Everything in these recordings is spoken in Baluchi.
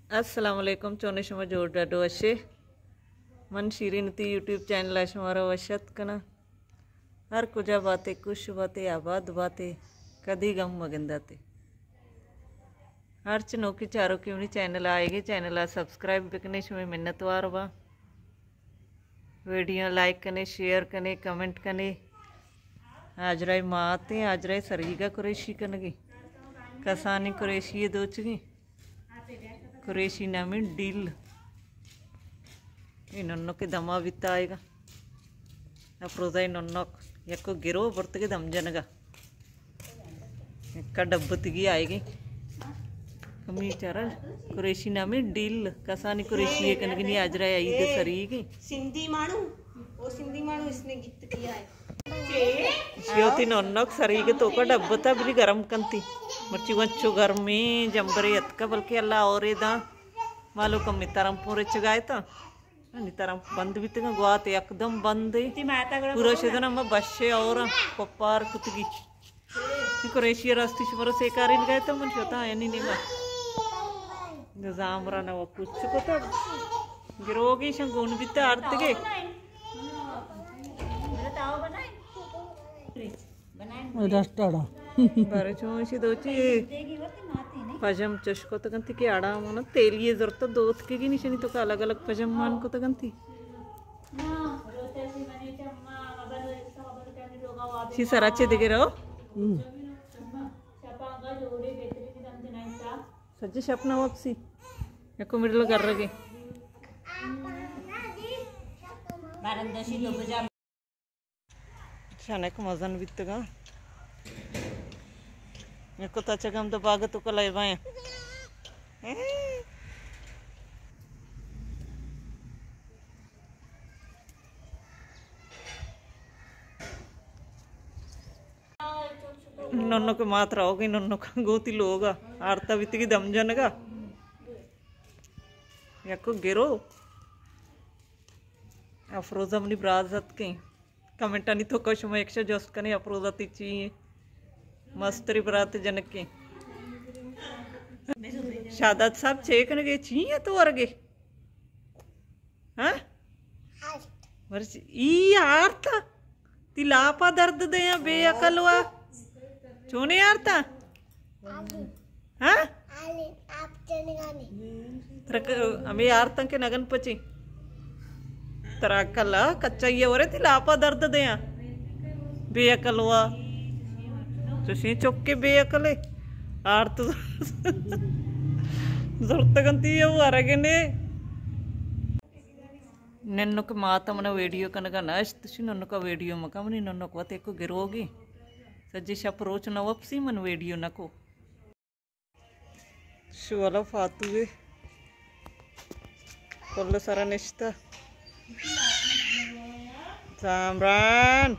السلام علیکم، چونے شما؟ جوڑ ڈاڈو اشے؟ من شیرین تی یوٹیوب چینل ءَ شمارا وش اتک کناں۔ ہر کجا باتے، خوش باتے، آباد باتے، کدی غم مگنداتے۔ ہرچ نوکی چاروکی منی چینل آئیگے، چینل ءَ سبسکرائب بکنے، شمے منتوار باں۔ ویڈیو لائک کنے، شیئر کنے، کمنٹ کنے۔ آجرائے ماتیں، آجرائے سریگا قریشی کنگی۔ کسانی قریشی دوچگی۔ قریشی نامی ڈیل۔ اے ننک دما بیتا آئیگا۔ افروزہ ننک۔ یکو گرو برتگے دم جنگا۔ کا ڈبتگی آئیگی۔ کمی چارا قریشی نامی ڈیل۔ کسانی قریشی کنگی نی آجرائے عید سریگی۔ سندھی مانو، وہ سندھی مانو اس نے گفٹ کیا ہے۔ شیوتی نونک سریگ توکا ڈبتا بلی گرم کنتی۔ مرچی ونچو گرمی جمبرے اتکا بلکہ اللہ اورے داں۔ مالو کمی ترم پورے چگائے تا۔ نی ترم بند بیتگا گوات یکدم بند۔ پورا شدن ہم بشے اور پپار کتگی۔ قریشی راستی شمارا سیکاری نگائے تو من شتا یعنی نیما۔ زامرا نہ وہ کچھ کتا۔ گروگی شن گون بیتا آرتگے۔ رسٹڑا۔ بارے چون شی دوچی پجم چش کتگنتی کہ آڑا من تیلی زرت دوت کے گی نشانی تو کا الگ الگ پجم مان کتگنتی۔ شی سرا چے دگہ رو؟ سجے شپ نہ واپسی۔ یکو مڈل کر رگے۔ شنک مزن بیتگاں۔ یکو تا چگم دو باغ تو کلائے بائیں۔ ننک مات رہوگی، ننک گوتی لوگا آرتا بیتگی دم جنگا۔ یکو گرو۔ افروزہ منی براز اتکیں۔ کمنٹانی توکا شما یکشا جست کنے افروزہ تی چی ایں۔ مستری برات جنکیں۔ شاداد صاحب چے کنگے چی ایں تو ورگے؟ ہاں؟ مرچی ای آرتا۔ تی لاپا درد دیاں بے عقل وا۔ چونے آرتا؟ ہاں؟ ترک ہمیں آرتاں کہ نگن پچی۔ ترا کلا کچا یہ ورے تی لاپا درد دیاں۔ بے عقل وا۔ چوشیں چکے بے عقلے۔ آرت زرتگنتی یہ ورگنے۔ ننک مات منا ویڈیو کنگا نہ اشت، شی ننکا ویڈیو مکا، منی ننک وت ایکو گروگی۔ سجی شپ روچ نہ وپسی من ویڈیو نکو۔ شوالا فاتوے کل سرا نشتا۔ زامران۔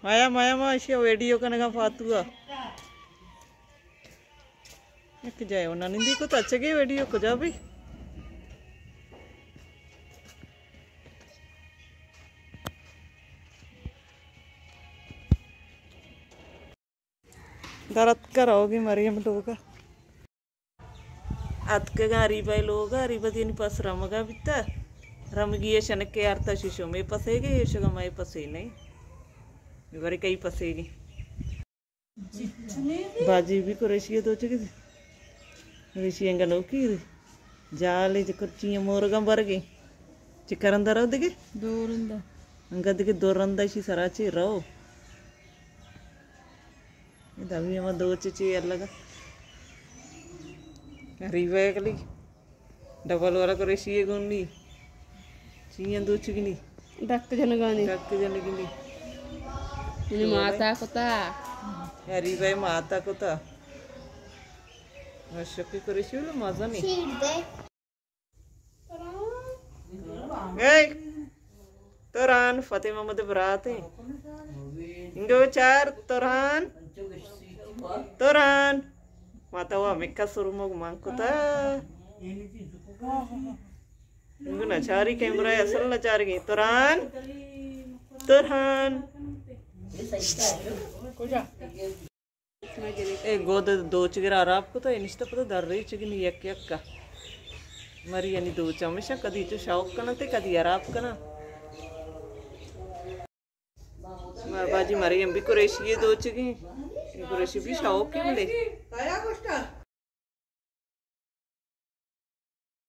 مایا، مایا، ما اشیا ویڈیو کنگا فاتوا۔ یک جائے ہونا نندی کو تو اچھے گی ویڈیو کجا بھی۔ در اتکا رہوگی مریم لوگا۔ اتکگاں اریبا ءِ لوگ ءَ، اریبا دینی پس رمگا بیتا۔ رمگی ءَ شنکے آرتا ششو مے پسے گے، ایشگا مئے پسے نہیں۔ بارے کئی پسے گے۔ باجی بھی قریشی ءَ دوچگی۔ قریشی انگا نوکی۔ جالے چکر چی مرگاں برگے۔ چکرندہ رو دگے؟ دو رندہ۔ انگا دگے دو رندہ شی سرا چے رو۔ دمی ہما دوچ چے الگا۔ غریب ہے کلی۔ ڈبل والا قریشی ہے گونی۔ چیاں دوچگنی۔ ڈک جنگانی۔ ڈک جنگنی۔ منی ماتا کتا۔ غریب ہے ماتا کتا۔ شکی قریشی والا مزہ نہیں۔ اے، تران، فاطمہ مد برات ہیں۔ انگو چار، تران۔ تران۔ ماتا وا مکا سرموگ مان کتا۔ انگو نچاری کیمرہ اصل نچارگی۔ تران۔ تران۔ اے گود دوچگرا حراب کتا، اے نشتہ پدا در ریچگی نی یک یک کا۔ مری یعنی دوچ ہمیشہ کدی چو شوق کنن تے کدی حراب کنن۔ مارا باجی مریم بھی قریشی دوچگی، قریشی بھی شوق ہے بلے۔